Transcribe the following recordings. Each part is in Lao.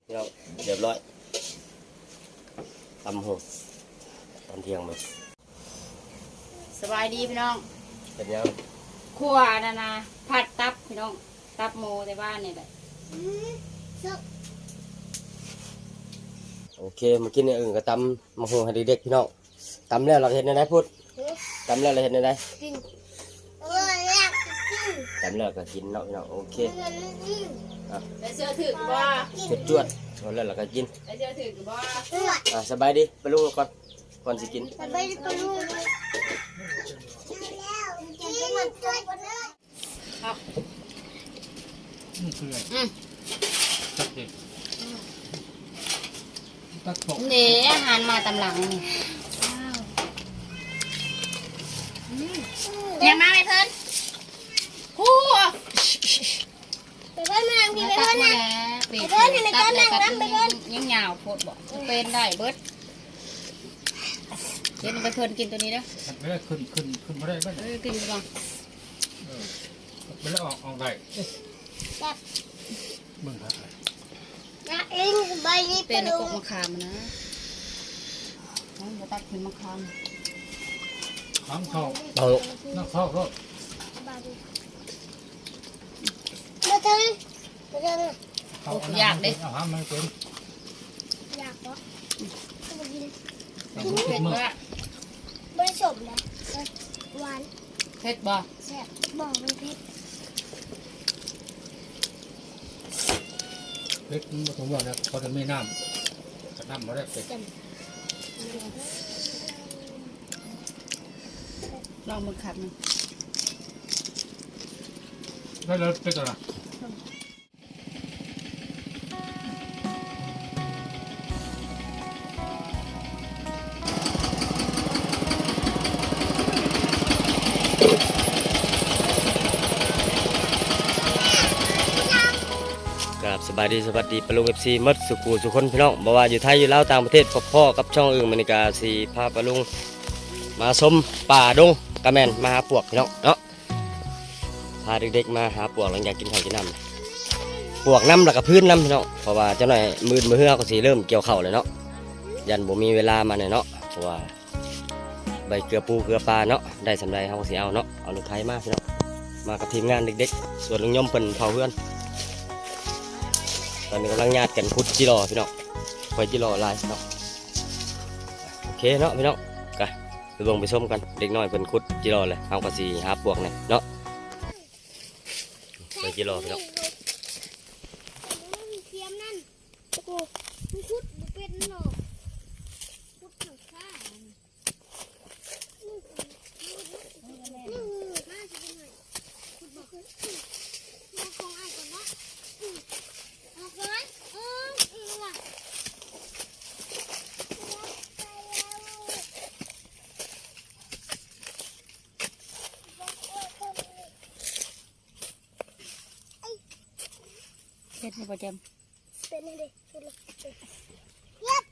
ພີ່ນ້ອງ ຮຽບຮ້ອຍ ຕຳຫຸ່ງ ຕອນທ່ຽງມື້. ສະບາຍດີພີ່ນ້ອງ ເຮັດຫຍັງ? ຂົ້ວອັນນັ້ນນະ ຜັດຕັບພີ່ນ້ອງ ຕັບໝູແຕ່ບ້ານນີ້ແຫຼະ. ໂອເຄ ມື້ກີ້ນີ້ເອີ່ງກໍຕຳໝາກຫຸ່ງໃຫ້ເດັກໆ ພີ່ນ້ອງ. ຕຳແລ້ວລະເຮັດແນວໃດພຸດ? ຕຳແລ້ວລະເຮັດແນວໃດ? ກິນ ຕຳແລ້ວກໍກິນເນາະພີ່ນ້ອງ. ໂອເຄ ໄດ້ເຊື່ອຖືກບໍ່? ຈວດໆ ເອົາແລ້ວລະກໍກິນ. ໄດ້ເຊື່ອຖືກບໍ່? ອ່າ ສະບາຍດີປ້າລຸງກ່ອນ ກ່ອນຊິກິນ. ສະບາຍດີປ້າລຸງ. ອືມ ຄື ອືມ ຕັກເດັດ ຕັກເຂົ້າ ເດ້ ອາຫານມາຕາມຫຼັງນີ້. ອືມ ຍັງມາໄປເພິ່ນ ຮູ້ ໄປເພິ່ນມານັ່ງພີ້ ໄປເພິ່ນນະ ໄປເພິ່ນ ຕັດແລ້ວກໍຍັງຍາວໂພດບໍ ເປັນໄດ້ເບິດ. ເຮັດໃຫ້ເພິ່ນກິນໂຕນີ້ເດີ ເອີ ຂຶ້ນ ຂຶ້ນ ຂຶ້ນບໍ່ໄດ້ບັດ ເອີ ກິນກ່ອນ. ເອີ ໄປແລ້ວອອກ ອອກໄດ້ ແຊບ ເບິ່ງຄັກ ເປັນກົກມະຂາມນະ ເຮົາບໍ່ຕັດກິນມະຂາມ ຂາມເຂົ້າ ເອົາ ນັກເຂົ້າໂລດ ບໍ່ເຖິງ ບໍ່ເຖິງ ເອົາ ໂອ້ ຢາກເດ້ ເອົາຫາມາໃຫ້ເປັນ ຢາກບໍ່? ບໍ່ກິນ ກິນເຜັດບໍ່ລະ? ບໍ່ໄດ້ສົ້ມເດ້ ຫວານ ເຜັດບໍ່? ແຊບ ບໍ່ ມັນເຜັດ ເຜັດມັນບໍ່ຕ້ອງວ່າແລ້ວ ພໍແຕ່ມີນ້ຳ ກະນ້ຳບໍ່ໄດ້ເຜັດ ລອງເບິ່ງຄັກໜຶ່ງ ໄດ້ແລ້ວເຜັດແລ້ວນະ. ກາບສະບາຍດີ ສະຫວັດດີປ້າລຸງ ເອັຟຊີ ໝົດສູ່ຄູ່ສູ່ຄົນພີ່ນ້ອງ ບໍ່ວ່າຢູ່ໄທ ຢູ່ລາວ ຕ່າງປະເທດ ພໍ້ກັບຊ່ອງອຶ່ງ ມື້ນີ້ກະຊິພາປ້າລຸງມາຊົມປ່າດົງ ກະແມ່ນມາຫາປວກພີ່ນ້ອງເນາະ. ພາເດັກໆມາຫາປວກ ຫຼັງຈາກກິນເຂົ້າກິນນ້ຳ ປວກນຳ ແລ້ວກໍພື້ນນຳພີ່ນ້ອງ ເພາະວ່າຈັກໜ້ອຍມື້ອື່ນມື້ເຮືອກໍຊິເລີ່ມກ່ຽວເຂົ້າແລ້ວເນາະ ຢ້ານບໍ່ມີເວລາມາແນ່ເນາະ ເພາະວ່າໃບເກືອປູເກືອປາເນາະ ໄດ້ສ່ຳໃດເຮົາກໍຊິເອົາເນາະ. ເອົາລົດໄຖມາພີ່ນ້ອງ ມາກັບທີມງານເດັກໆ ສ່ວນລຸງຍົມເພິ່ນເຝົ້າເຮືອນ ຕອນນີ້ກຳລັງຍາດກັນຂຸດຈີ່ລໍພີ່ນ້ອງ ໄຟຈີ່ລໍຫຼາຍເນາະ. ໂອເຄເນາະພີ່ນ້ອງ ກະ ໄປເບິ່ງໄປຊົມກັນ ເດັກນ້ອຍເພິ່ນຂຸດຈີ່ລໍແລ້ວ ເຮົາກໍຊິຫາປວກແດ່ເນາະ ໄປຈີ່ລໍພີ່ນ້ອງ. ເຮັດຢູ່ບໍ່ແຈ່ມ ເປັນເດ້ ເຮັດເລີຍ ເຮັດ ເຮັດ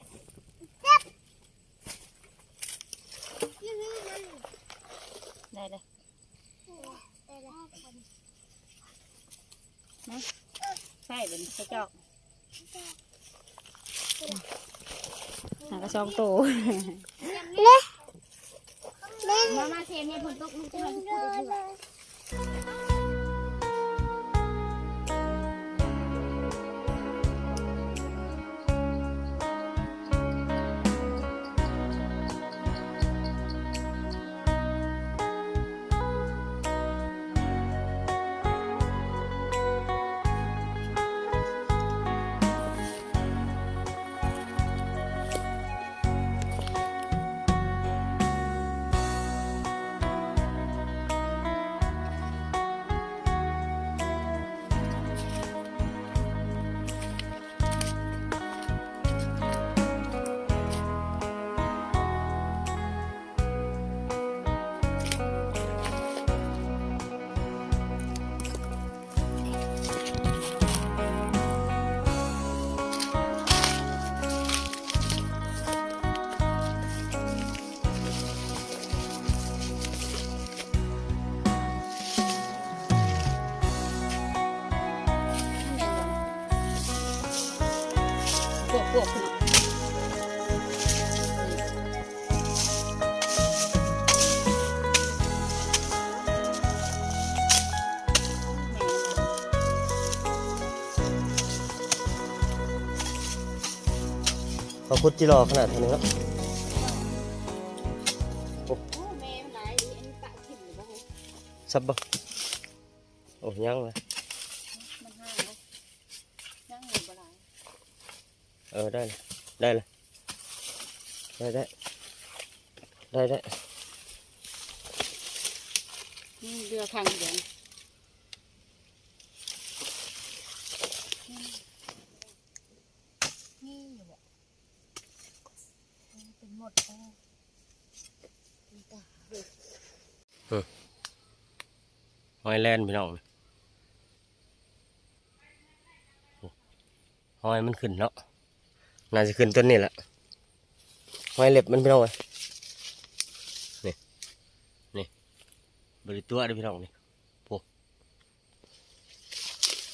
ໄດ້ເລີຍ ໄດ້ເລີຍ ນະ ໃສ່ເປັນໃສ່ຈອກ ຫາກະສອງໂຕ ມາ ມາເຊມໃຫ້ຝົນຕົກ ລູກຈະໃຫ້ທຸກຄົນເ ພວກ ເຂົາຂຸດຈີ່ຫຼໍ່ຂະໜາດເທື່ອໜຶ່ງເນາະ. ໂອ້ ໂອ້ ແມ່ມັນຫຼາຍອີ່ຫຼີ ອັນນີ້ປະຖິ້ມຢູ່ບໍ່ເຮີ້ຍ? ສັບບໍ່? ໂອ້ ຍັງລະ ມັນຫ່າງເດ້ ຍັງຢູ່ບໍ່ຫຼາຍ. ເອີ ໄດ້ລະ ໄດ້ລະ ໄດ້ ໄດ້ ໄດ້ ໄດ້ ນີ້ເຫຼືອຂ້າງດຽວ ນີ້ຢູ່ບໍ່? ເປັນໝົດ ເອີ ນີ້ກະ ເອີ ຫອຍແລ່ນພີ່ນ້ອງ ຫອຍມັນຂຶ້ນເນາະ ໜ້າຊິຂຶ້ນຕົ້ນນີ້ແຫຼະ ຫອຍເລັບມັນພີ່ນ້ອງເອີຍ ນີ້ ນີ້ ບໍ່ໄດ້ຕົວະເດີ້ພີ່ນ້ອງນີ້ ໂອ້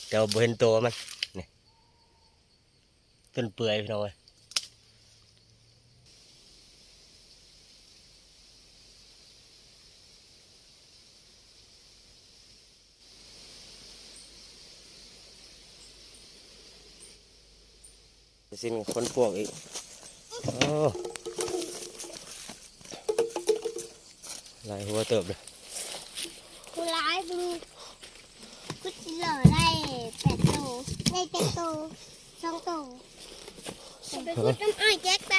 ແຕ່ວ່າບໍ່ເຫັນໂຕມັນ ນີ້ ຕົ້ນເປືອຍພີ່ນ້ອງເອີຍ. ຊິນຄົນປວກອີກ ໂອ້ ຫຼາຍຫົວເຕີບເລີຍ ຫຼາຍ ຂຸດຈີ່ຫຼໍ່ໄດ້ແປດໂຕ ໄດ້ຈັກໂຕ? ສອງໂຕ ໄປຂຸດນຳອ້າຍແຈັກໄປ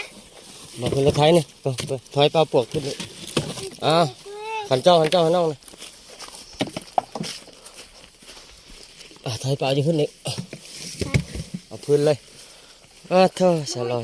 ມາເພິ່ນລະໄຖນີ້ ໄປ ໄປ ຖອຍປາປວກຂຶ້ນນີ້ ອ້າວ ຂັນເຈົ້າ ຂັນເຈົ້າໃຫ້ນ້ອງນະ ອ່າ ຖອຍປາຢູ່ພຸ້ນນີ້ ເອົາພື້ນເລີຍ ອ້າໂທ້ ສາວລອຍ.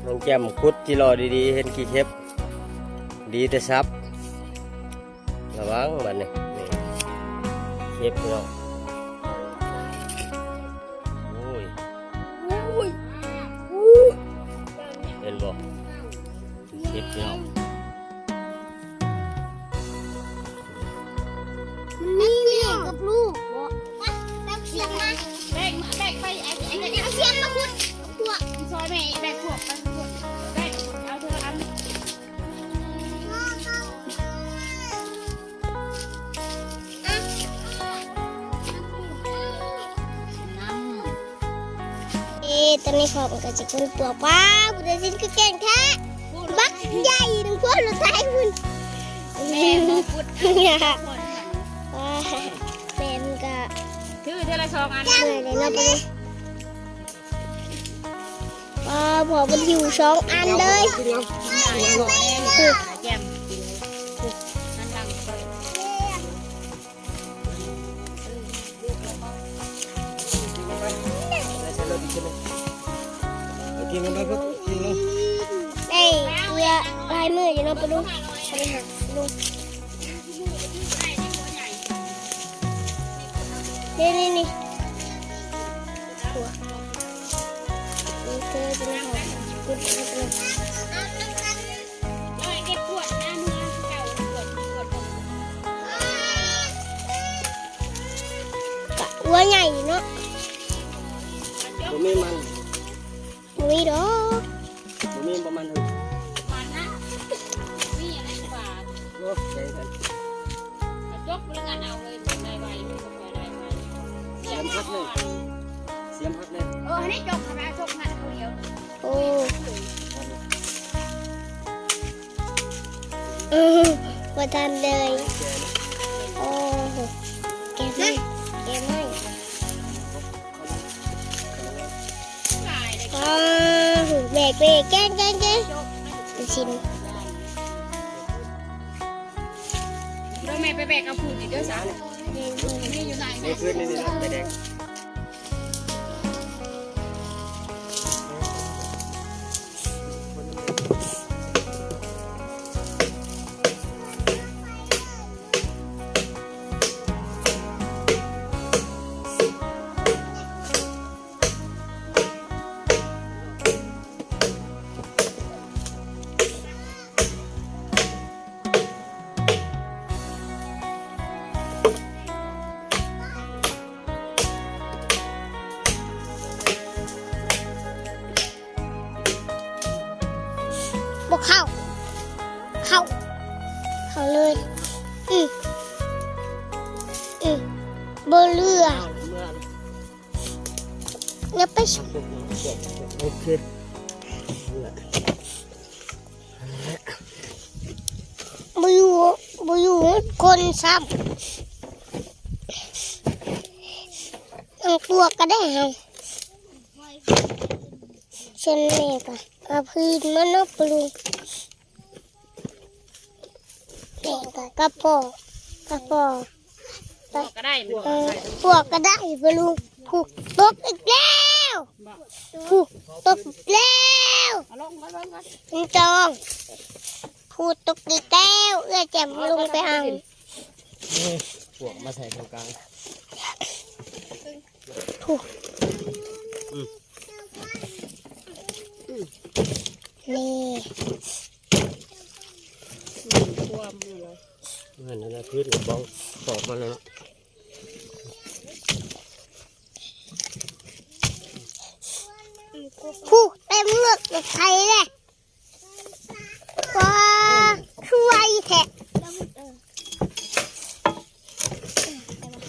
ນ້ອງແຈ່ມຂຸດຈີ່ຫຼໍ່ດີໆ ເຫັນຂີ້ເຂັບ ດີແຕ່ສັບ. ລະວັງບາດນີ້ ນີ້ ເຂັບເນາະ ໂອ້ຍ ໂອ້ຍ ເຫັນບໍ່ ເຂັບເນາະ ມັນມີແມ່ກັບລູກເນາະ ແບກ ແບກໄປ ເອົາ ເອົາ ເອົາສຽມມາຂຸດ ພວກ ຊ່ອຍແມ່ແບກພວກ ໄປພວກ ແບກ ເອົາເທື່ອລະອັນ. ເອີ ຕອນນີ້ພໍ່ມັນກະຊິຄົ້ນປວກ ປ້າ ຜູ້ໃດຊິນຄືເກັ່ງແທ້ ບັກໃຫຍ່ໜຶ່ງ ພວກລົດໄຖພຸ້ນ ແມ່ນບໍ່ພຸ້ນ ແມ່ມັນກະ ຖືເທື່ອລະສອງອັນ ເມື່ອຍເດ້ເນາະ ໄປເລີຍ. ອໍ ພໍ່ເພິ່ນຫິ້ວສອງອັນເລີຍ ກິນເອົາ ກິນເອົາ ແຈ່ມ ກິນເອົາ ຫັນຫຼັງ ກິນເອົາໄປ ກິນເອົາ ເອີ ເຫຼືອຫຼາຍມື້ຢູ່ເນາະ ປາລຸງ ເດ້ ນີ້ ນີ້ ນີ້ ກະ ອັວໃຫຍ່ເນາະ ບໍ່ມີມັນ ບໍ່ມີດອກ ບໍ່ມີ ບໍ່ມັນ ມາ ໂອ້ ເອີ ບໍ່ທັນເລີຍ. ໂອ້ ແກະໄມ້ ແກະໄມ້. ອ້າວ ແບກເລີຍ ແກະ ແກະ ແກະ ຊິນ. ເດີແມ່ໄປແບກເອົາຜືນນີ້ເດີສາວ. ນີ້ຢູ່ໃນ ໃນຜືນນີ້ ນີ້ແຫຼະ ໃບແດງ. ບໍ່ເຂົ້າ ເຂົ້າ ເຂົ້າເລີຍ. ອື ອື ບໍ່ເຫຼືອ. ຢ່າໄປ ໂອເຄ ບໍ່ຢູ່ ບໍ່ຢູ່ຄົນຊ້ຳ. ເອົາປວກກໍໄດ້ເຮົາ. ສ່ວນແມ່ກໍເອົາພື້ນມາເນາະ ປະລຸງ. ແມ່ກໍກະປໍ ກະປໍ ປວກກໍໄດ້ ເອີ ປວກກໍໄດ້ ປະລຸງ. ຜູ້ຕົກອີກແລ້ວ ຜູ້ຕົກອີກແລ້ວ. ເອົາລົງ ເອົາລົງກ່ອນ ມັນຈອງ ຜູ້ຕົກອີກແລ້ວ. ເອື້ອຍແຈ່ມລົງໄປເອົາ ນີ້ ປວກມາໃສ່ຕົງກາງ ຜູ້ ອືມ ນີ້ ມັນຄວາມຢູ່ເລີຍ. ນັ້ນແຫຼະ ພື້ນກະບອງຕອກມາແລ້ວເນາະ. ຜູ້ເຕັມລົດ ລົດໄຖເດ້. ວ້າ ຄືໄວແທ້.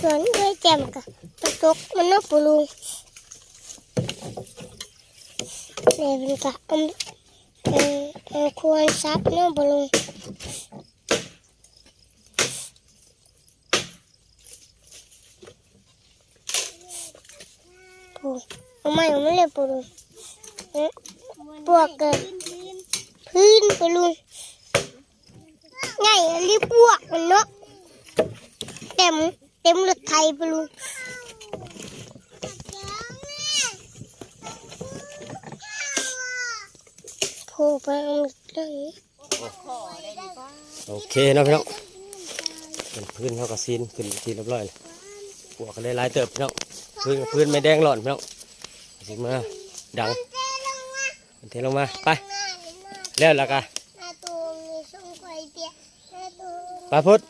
ສ່ວນເອື້ອຍແຈ່ມກະໄປຕົກມັນເນາະ ປະລຸງ. ແມ່ເພິ່ນກະເອົາ ເອົາ ເອົາຄວານສັບເນາະ ປະລຸງ. ໂອ້ ເອົາໃໝ່ ເອົາໃໝ່ເລີຍ ປະລຸງ. ເອີ ປວກເກີນ ພື້ນ ປະລຸງ. ໃຫຍ່ອີ່ຫຼີ ປວກມັນເນາະ ເຕັມ ເຕັມລົດໄຖ ປະລຸງ. ໂອ້ ປະລຸງ. ໂອເຄເນາະພີ່ນ້ອງ ເປັນພື້ນເຮົາກໍຊີ້ນຂຶ້ນເປັນທີ່ຮຽບຮ້ອຍ ປວກກໍໄດ້ຫຼາຍເຕີບພີ່ນ້ອງ. ພື້ນ ພື້ນໄມ້ແດງຫຼອນພີ່ນ້ອງ ຊິມາດັງ ເທລົງມາ ໄປ ແລ້ວລະກະ ໄປພຸ້ນ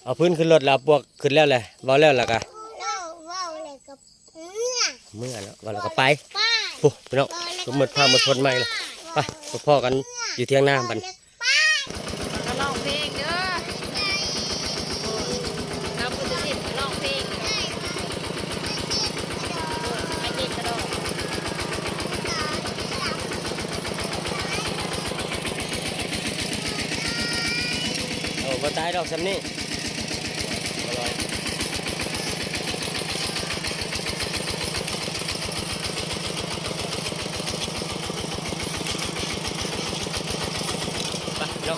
ເອົາພື້ນຂຶ້ນລົດແລ້ວ ເອົາປວກຂຶ້ນແລ້ວແຫຼະ ເວົ້າແລ້ວລະກະ ເມື່ອ ເມື່ອແລ້ວ ວ່າແລ້ວກໍໄປ ໄປ ພຸ້ນພີ່ນ້ອງ ກໍໝົດພາກໝົດພົນໃໝ່ເລີຍ. ໄປ ໄປພໍ້ກັນຢູ່ຖຽງນາບັດນີ້ ແລ້ວກໍຮ້ອງເພງເດີ ລາວບໍ່ໄດ້ຫຼິ້ນ ຮ້ອງເພງ ໄປເຈັບກະດອກ. ໂອ້ ບໍ່ຕາຍດອກຊ່ຳນີ້ ບໍ່ລອຍ. ໄປເນາະ.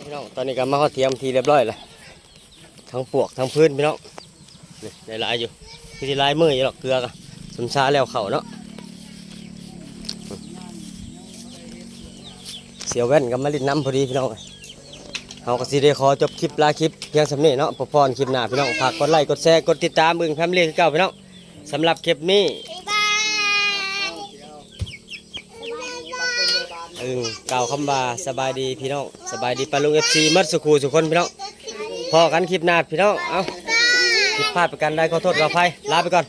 ພີ່ນ້ອງ ຕອນນີ້ກໍມາຮອດທີ່ເປັນທີ່ຮຽບຮ້ອຍແລ້ວ ທັງປວກທັງພື້ນພີ່ນ້ອງ ນີ້ໄດ້ຫຼາຍຢູ່ ຄືຊິຫຼາຍມື້ຢູ່ດອກ ເກືອກໍຊົນຊາແລ້ວເຂົ້າເນາະ ສຽວແວ່ນກໍມາຫຼິ້ນນຳພໍດີພີ່ນ້ອງ ເຮົາກໍຊິໄດ້ຂໍຈົບຄລິບລາຄລິບພຽງສ່ຳນີ້ເນາະ ພົບພໍ້ກັນຄລິບໜ້າພີ່ນ້ອງ ຝາກກົດໄລ້ກົດແຊກົດຕິດຕາມອຶ່ງແຟມລີຄືເກົ່າພີ່ນ້ອງ ສຳລັບຄລິບນີ້ ອຶ່ງກ່າວຄຳວ່າສະບາຍດີພີ່ນ້ອງ ສະບາຍດີປ້າລຸງ ເອັຟຊີ ໝົດສູ່ຄູ່ສູ່ຄົນພີ່ນ້ອງ ພໍ້ກັນຄລິບໜ້າພີ່ນ້ອງ ເອົ້າ ຜິດພາດປະການໃດຂໍໂທດຂໍອະໄພ ລາໄປກ່ອນ.